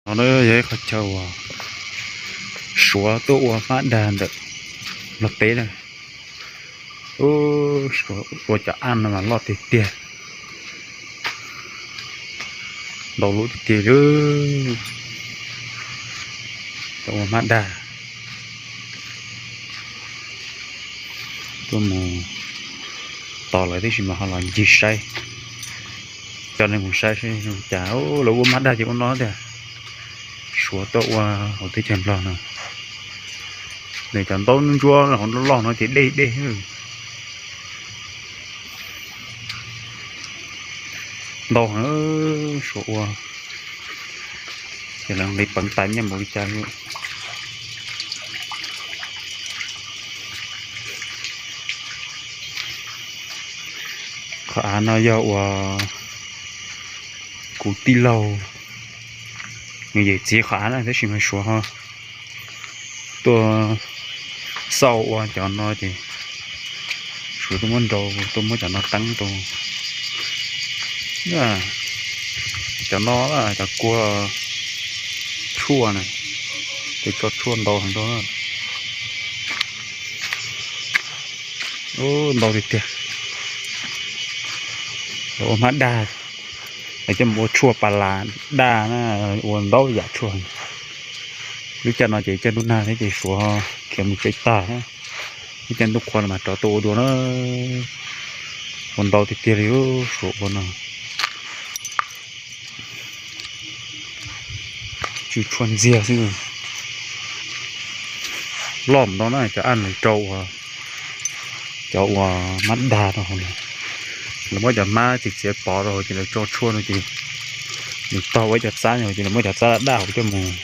No yog ib qhov chaw uas Suav tuaj ua hmab dag ntawm Nplog teb na. Ua cov aj no mas loj tiag tiag, ntau lub tiag tiag li. Tuaj ua hmab dag, tuaj mus tos lawv tib si mas ho los ncig saib, coj nej mus saib saib cas lawv ua hmab dag ces ua no tiag. Suav tuaj ua hauv teb chaws Nplog no, nws cov ntaub ntsuab loj loj no ces dej dej. Ntau heev, Suav ua ces lawv nqis peev tas nyiaj npaum li cas li. Qhov av no yog uas kuv tij laug nws yawm txiv qhov av na, tab sis mas Suav ho tuaj xauj ua cov no ces Suav tuaj muab nrau, tuaj muab cov no teeb rau. Cov no cov kua tshuaj na, ces tso tshuaj ntau heev rau. Ntau tiag tiag. Lawv ua hmab dag, lawv coj mus ua tshuaj pas las daj na, ua ntau yam tshuaj. Lub caij no ces caij ntuj nag thiab ces Suav khiav mus tsev tag, lub caij ntuj qhua no mas rov tuaj ua dua na. Ua ntau tiag tiag li, Suav ua no. Tsw tshuaj ntxiag xwb. Loj ntau na, cov aj lawv rau ua, cov ua hmab dag rau hauv no. Lawv muab cov hmab txiav txiav pov rau hauv ces lawv tso tshuaj no ces nws tog ua ib co txab ces lawv muab cov txab daj hauv coj mus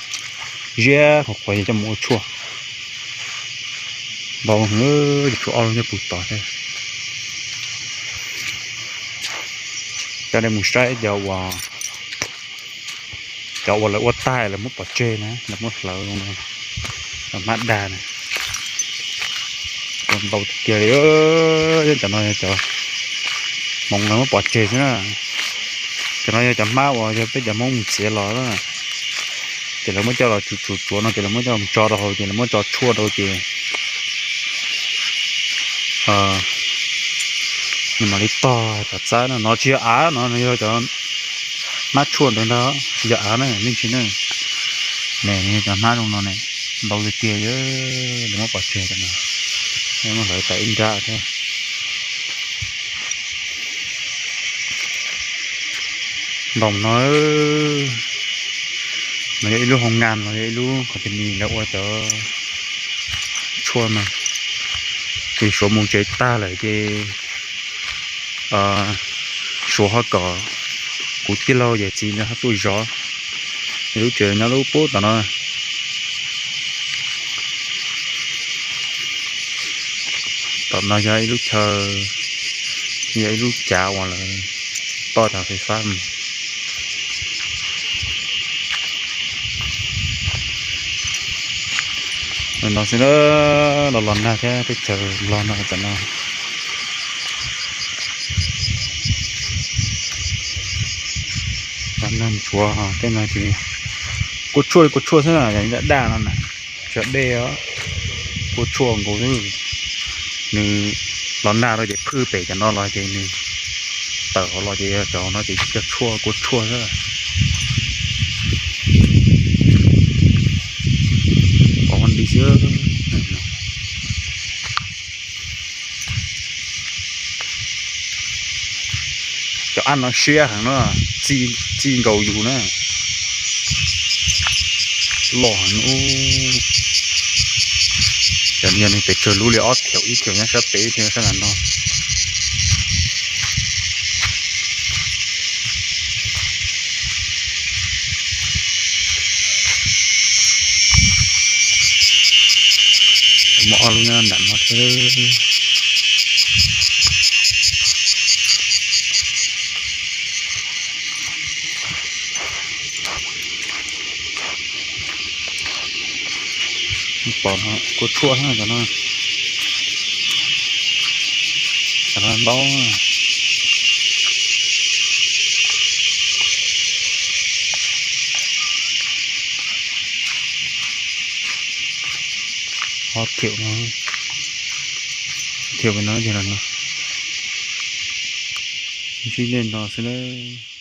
ziab qhuav qhuav coj mus ua tshuaj. Ntau heev, tshuav ob lub nyob puag tod thiab. Coj nej mus saib cov uas, cov uas lawv ua tag lawv muab pov tseg na, lawv muab hlawv zoo no, cov hmab dag na. Ua ntau tiag tiag li. Cov no yog cov hmoov lawv muab pov tseg xwb na. Cov no yog cov hmab uas yog peb cov Hmoob mus txiav los na, ces lawv muab coj los tsuav tsuav tsuav no ces lawv muab coj mus tso rau hauv ces lawv muab tso tshuaj rau ces nws mam li tog cov txab no. No tsis yog av, no yog cov hmab tshuaj ntawd ntag, tsis yog av na, me ntsis na. Ne, nws yog cov hmab zoo no ne, ntau tiag tiag, lawv muab pov tseg cov no, muab hlawv tas ib nrab thiab. Ntoo no, no yog ib lub hoo ngas, no yog ib lub company lawv ua cov tshuaj no. Ces Suav mus tsev tag lawm ces Suav ho kom kuv tij laug yawm txiv ntawd ho tuaj zov. Lub tsev nyob lub pub tom no. Tom no yog ib lub chaw, yog ib lub cav uas lawv toj cov fais fab. No xwb na, los los nag thiab teb chaws Nplog no tam no. Los nag ntsuav tej no ces kua tshuaj li kua tshuaj xwb na, yog daj daj no na, tsis yog dej os, kua tshuaj nkaus xwb. Nws los nag rau ces phwj pem cov no los ces nws tawm hauv los ces yog cov no ces cov tshuaj kua tshuaj xwb. Pom nti xwb. Cov aj no siab heev na, txi nkaus yus na. Loj heev. Cov niag nws pes tsawg lub li ob thiaum ib thiaum nyob sab pem ib thiav sab nram no. Muaj ob lub nyob nram no thiab. Pom no kua tshuaj cov no, cov no ntau. Ob thiaum no, thiaum pem no ces los no, ntsib dej nto xwb lawm.